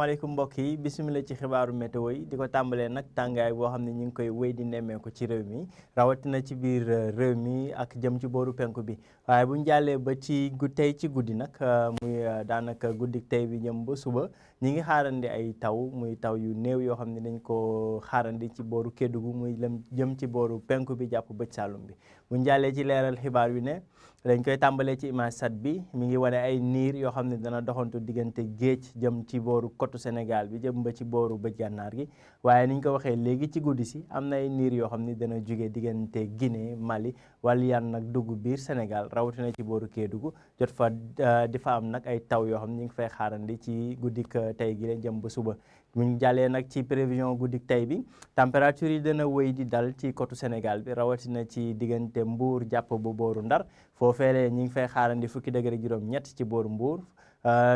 asalaamaaleykum mbokk yi bisimilah ci xibaaru météo yi di ko tàmbalee nag tàngaay boo xam ne ñu ngi koy wéy di nemmeeku ci réew mi rawatina ci biir réew mi ak jëm ci booru penku bi waaye bu ñu jàllee ba ci tey ci guddi nag muy daanaka guddi tey bi jëm ba suba ñi ngi xaarandi ay taw muy taw yu néew yoo xam ne dañ ko xaarandi ci booru Kédougou muy jëm ci booru penku bi jàpp bëj Saalum bi bu ñu jàllee ci leeral xibaar wi ne dañ koy tàmbalee ci image sat bi mi ngi wane ay niir yoo xam ne dana doxantu diggante géej jëm ci booru côte Sénégal bi jëm ba ci booru bëj gànnaar gi waaye ni ñu ko waxee léegi ci guddi si am na ay niir yoo xam ne dana jóge diggante Guinée Mali wala yan nag dugg biir Sénégal rawatina ci booru Kédougou jot fa di fa am nag ay taw yoo xam ne ñu ngi fay xaarandi ci guddik tey gi leen jëm ba suba bu ñu jàllee nag ci prévision guddik tey bi température yi dana wéy di dal ci côte Sénégal bi rawatina ci diggante Mbour jàpp bu booru Ndar foofeelee ñi ngi fay xaarandi fukki degré juróom-ñett ci booru Mbour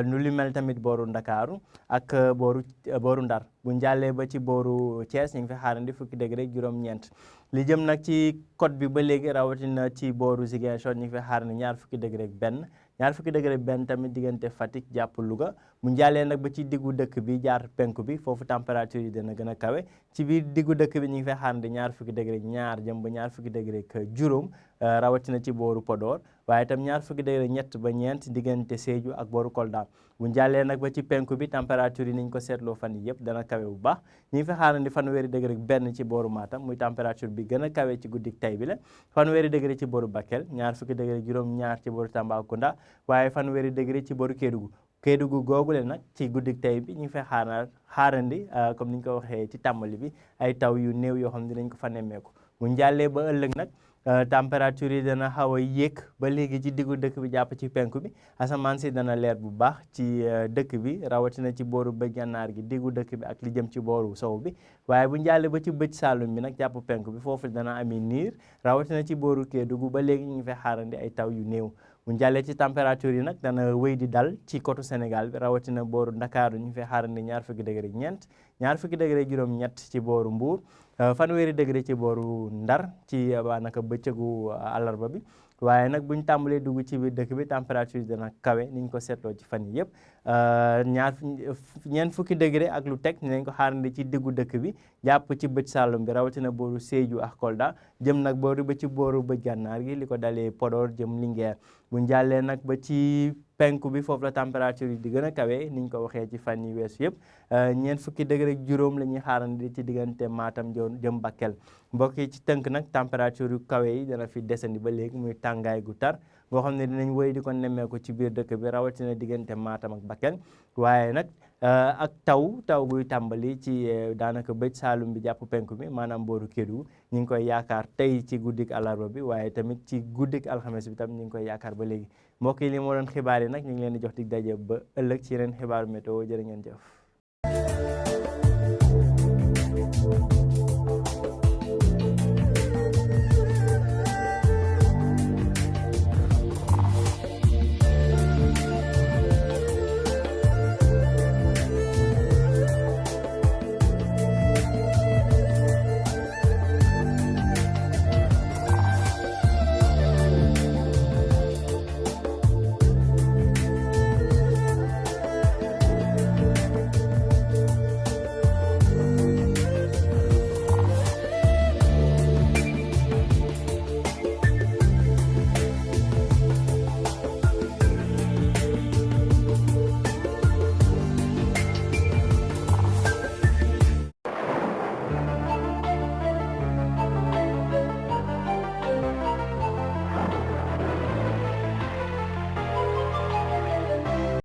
nu li mel tamit booru Ndakaaru ak booru Ndar bu ñu jàllee ba ci booru Thiès ñu ngi fay xaarandi fukki degré juróom-ñeent li jëm nag ci côte bi ba léegi rawatina ci booru Ziguinchor ñu ngi fay xaarandi ñaar fukki degré benn ñaar fukki degré benn tamit diggante Fatick jàpp Louga bu ñu jàllee nag ba ci diggu dëkk bi jaar penku bi foofu température yi dana gën a kawe ci biir diggu dëkk bi ñu ngi fay xaarandi ñaar fukki degré ñaar jëm ba ñaar fukki degré juróom rawatina ci booru Podor waaye itam ñaar fukki degré ñett ba ñeent diggante Sédhiou ak booru Kolda bu ñu jàllee nag ba ci penku bi température yi niñ ko seetloo fan yi yëpp dana kawe bu baax ñu ngi fay xaarandi fanweeri degré benn ci booru Matam muy température bi gën a kawe ci guddik tey bi la fanweeri degré ci booru Bakel ñaar fukki degré juróom ñaar ci booru Tambacounda waaye fanweeri degré ci booru Kédougou googule nag ci guddik tey bi ñu ngi fay xaarandi comme ni ñu ko waxee ci tàmbali bi ay taw yu néew yoo xam ne dinañ ko fa nemmeeku bu ñu jàllee ba ëllëg nag température yi dana xaw a yéeg ba léegi ci diggu dëkk bi jàpp ci penku bi asamaan si dana leer bu baax ci dëkk bi rawatina ci booru bëj gànnaar gi diggu dëkk bi ak li jëm ci booru sow bi waaye bu ñu jàllee ba ci bëj Saalum bi nag jàpp penku bi foofu dana ami niir rawatina ci booru Kédougou ba léegi ñu ngi fay xaarandi ay taw yu néew bu ñu jàllee ci température yi nag dana wéy di dal ci côte Sénégal bi rawatina booru Ndakaaru ñu ngi fay xaarandi ñaar fukki degré ñeent ñaar fukki degré juróom-ñett ci booru Mbuur fanweeri degré ci booru Ndar ci daanaka bëccëgu àllarba bi waaye nag bu ñu tàmbalee dugg ci biir dëkk bi température yi dana kawe ni ñu ko seetloo ci fan yi yëpp ñeent fukki degré ak lu teg nañ ko xaarandi ci diggu dëkk bi jàpp ci bëj Saalum bi rawatina booru Sédhiou ak Kolda jëm nag booru ba ci booru bëj gànnaar gi li ko dalee Podor jëm Linguère bu ñu jàllee nag ba ci penku bi foofu la température yi di gën a kawe ni ñu ko waxee ci fan yi weesu yëpp ñeent fukki degré juróom la ñuy xaarandi ci diggante Matam jëm Bakel mbokk yi ci tënk nag température yu kawe yi dana fi desandi ba léegi muy tàngaay gu tar boo xam ne dinañ wéy di ko nemmeeku ci biir dëkk bi rawatina diggante Matam ak Bakel waaye nag ak taw buy tàmbali ci daanaka bëj Saalum bi jàpp penku bi maanaam booru Kédougou ñu ngi koy yaakaar tey ci guddik àllarba bi waaye tamit ci guddik alxames bi tam ñu ngi koy yaakaar ba léegi mbokk yi li moo doon xibaar yi nag ñu ngi leen di jox dig daje ba ëllëg ci yeneen xibaaru météo jërë ngeen jëf